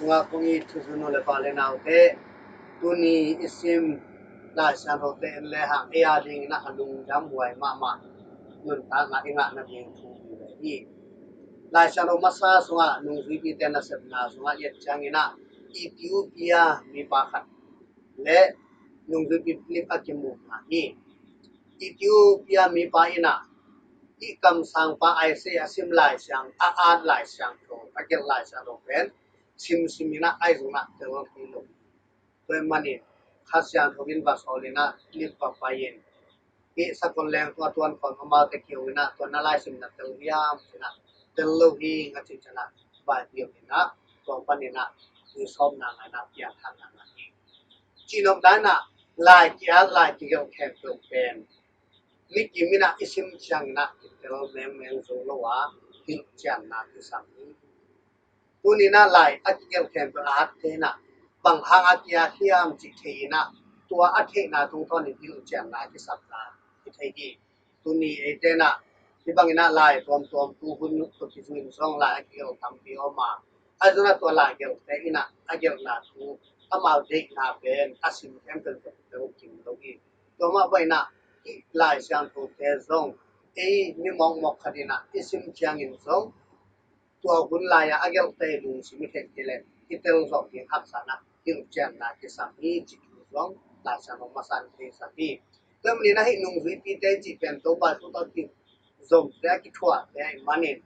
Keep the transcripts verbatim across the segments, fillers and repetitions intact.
Nga kong it thuzun u le pa le naute, tuni i sim Lai Siangthote en le hang ei a dingin ah a lungdam huai mahmah nuntakna i ngah nading thu hi ve hi. Lai Siangtho masa sungah nungzuipite nasepna sungah i et ciangin ah Ethiopia mipa khat le nungzuipi Philip a kimu hi. Ethiopia mipa in ah i kamsangpa Isaiah a sim Lai Siang, a at Lai Siangtho, a gelh Lai Siangtho pen simsim in ah ahi zongin ah tel thei lo. Tua ahih manin Kha Siangtho in va sawl in ah Philip va pai in, hih sakol leng tua tuan khawm amaute kiho in ah tua na laisim na tel hiam ci-in ah tel lo hi ing a cih ciangin ah va hilh in ah tua panin ah tui sawpna ngah in ah piangthakna ngah hi. Cihnopna in ah lai ki-at lai kigelh khempeuh pen mi kim in ah i sim ciangin ah kitel mengmeng zo lo a hilhcianna kisam hi. Tuni in ah lai a kigelh khempeuh a atte in ah bang hang a ki-at hiam cih thei in ah tua a theihna tungtawnin hilhcianna a kisapna kithei hi. Tuni eite in ah hih bangin ah lai tuamtuam tuhun tawh kizui in zong lai a kigelh tampi om a, ahi zongin ah tua lai gelhte in ah a gelhna thu amau deihna pen a sim khempeuh tawh kitel kim lo hi. Tua mah bangin ah hih Lai Siangthote zong ei mi mawkmawk khat in ah i sim ciangin zong tua hun lai-a a gelhte lungsim i theih kei leh i tel zawh ding haksa in ah hilhcianna kisam hi cih thu zong Lai Siangtho masa in theisak hi. Tua manin ah hih nungzuipite cih pen Topa Jesu tawh kizomte a kithuahte ahih manin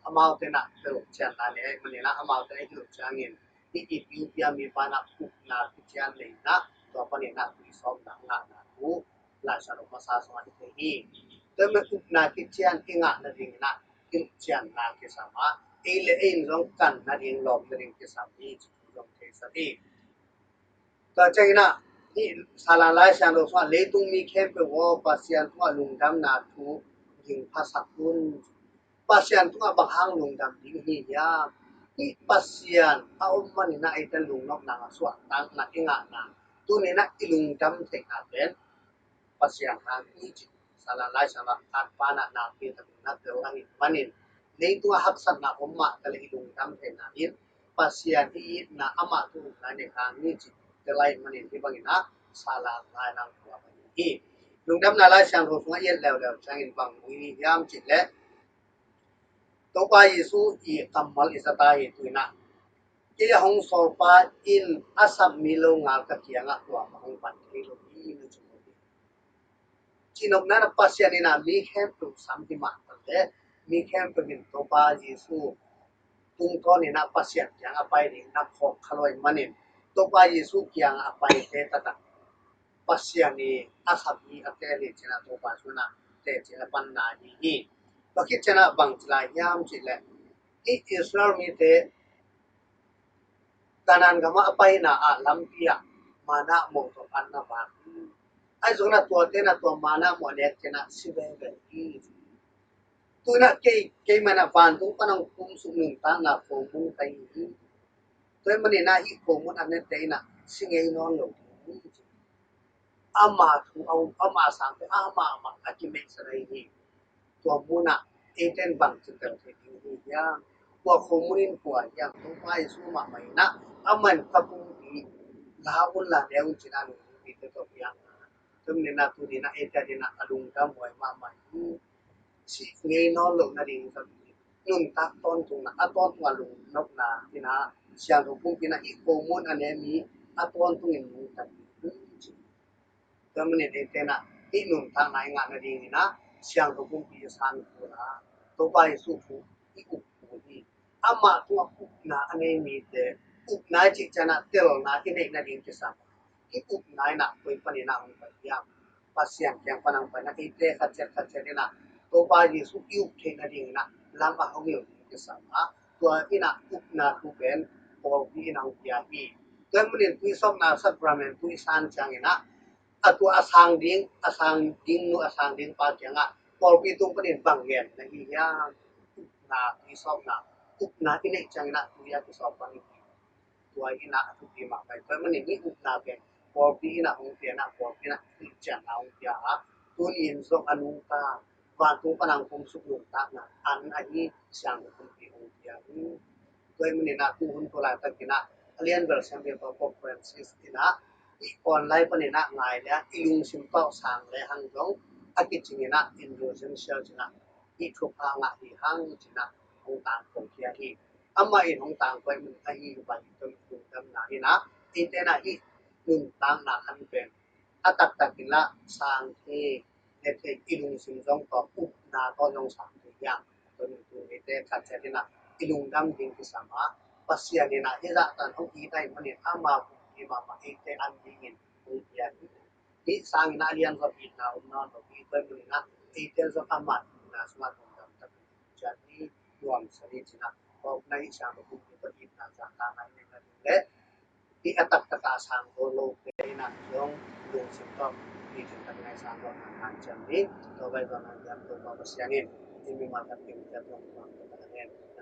amaute in ah hilhcianna nei ahih manin ah amaute in ah hilh ciangin hih Ethiopia mipa in ah upna kician nei in ah tua panin ah tui sawpna ngahna thu Lai Siangtho masa sungah i thei hi. Tua manin upna kician i ngah nadingin ah hilhcianna kisam a, ei le ei in zong kan nading, lawm nading kisam hi cih thu zong theisak hi. Tua ciangin ah hih Salan Lai Siangtho sungah leitung mi khempeuh aw, Pasian tungah lungdamna thu ging phasak un. Pasian tungah bang hang lungdam ding i hi hiam? Hih Pasian a om manin ah eite in lungnopna, suahtakna i ngahna, tuni in ah i lungdam theihna pen Pasian hang hi cih Salan Lai Siangtho ah atpa in ah nakpi takin na tel ahih manin leitungah haksatna om mah taleh i lungdam theihna in Pasian i itna, amah thu upna i neih hang hi cih tel ahih manin hih bangin ah Salan Lai in ah tua bang hi. Lungdamna Lai Siangtho sungah i et leuleu ciangin bang mu i hi hiam cih leh Topa Jesu i kammal i za ta hi. Tu in ah kei a hong sawlpa in a sap mi longal ka kiangah kuamah hong pan thei lo hi, na ci hi. Cihnopna in ah Pasian in ah mi khempeuh sam hi mah taleh mi khempeuh in Topa Jesu tungtawn in ah Pasian kiangah pai ding na khawk kha lo ahih manin Topa Jesu kiangah a paite taktak Pasian i a sap mi a teel hi ci-in ah Topa Jesu in ah teci a panna ahi hi. Tua khit ciangin ah bang ci lai hiam cih leh hih Israel mite Kanaan gamah a paina ah lampi ah manna mawh tawh an na vak hi. Ahi zongin ah tuate in ah tua manna mawh a nek ciangin ah si veve hi. Tu in ah kei, keimah in ah vantung pan hong kumsuk nuntakna khomun ka hi hi. Tua ahih manin ah hih khomun a nete in ah si ngei nawn lo ding hi. Ama thu a, ama sangte amah mah a kimeihsa na hi hi. Tua munah eite in bangci tel thei ding hi hiam? Tua khomun in kua hiam? Topa Jesu mahmah in ah, amah in ka pumpi la un la ne un ci-in ah nungzuipite tawh piang. Tua manin ah tuni in ah eite adingin ah a lungdam huai mahmah hi. Si ngei nawn loh nading zat hi. Nuntak tawntungna, a tawntungah lungnopna in ah Siangtho Pumpi in ah hih khomun a ne mi a tawntungin nungta ding hi ci. Tua manin eite in ah hih nuntakna i ngah nadingin ah Siangtho Pumpi i san kul a, Topa Jesu thu i up kul hi. Amah tungah upna a nei mite, upna i cih ciangin ah telna i neih nading kisam. Hih upna in ah koi panin ah hong pai hiam? Pasian kiang pan hong pai in ah eite khat ciat khat ciat in ah Topa Jesu i up theih nadingin ah lam a hong hilh ding kisam a, tua in ah upna thu pen pawlpi in ah hong pia hi. Tua ahih manin tui sawpna sacrament thu i san ciangin ah a tua a sang ding, a sang ding nu, a sang ding pa kiangah pawlpi tung panin bang gen na hi hiam? Upna, tui sawpna, upna i neih ciangin ah tui a kisawp pan hi. Tua in ah a thupi mahmah hi. Tua ahih manin hih upna pen pawlpi in ah hong pia in ah pawlpi in ah hilhcianna hong pia a, tuni in zong a nungta vantung pan hong kumsuk nuntakna an ahi Siangtho Pumpi hong pia hi. Tua ahih manin ah tuhun tua laitakin ah a lian bel siampi pa Pope Francis in ah, i online panin ah ngai le i lungsim tawh sang le hang zong a kicing in ah indulgential ci-in ah i thupha ngah hi hang ci-in ah hong tangko khia hi. Amah in hong tangko ahih manin ahi lungdamna in ah eite in ah hih nuntakna khat pen a taktak in lah sang thei, le thei, i lungsim zong tawh upna tawh zong sang thei hi hang. Tua pen tu eite khat ciat in ah i lungdam ding kisam a, Pasian in ah hih zah tan hong it ahih manin ama buk hi mahmah eite an dingin hong pia hi. Hih sangin ah a lian zong itna om nawn lo hi. Tua ahih manin ah eite zong ama itna sungah lungdam takin ciat hi. Nuamsa ni ci-in ah, tua ahih manin ah hih sang lo buk hi tua itna zahtakna i neihna ding le hih a taktak a sang zo lote in ah zong lungsim tawh picing takin ah i sang zo na hanciam ni. Tua bai zong a diam Topa Pasian in i mimal khat kim ciat zong nuam takin ah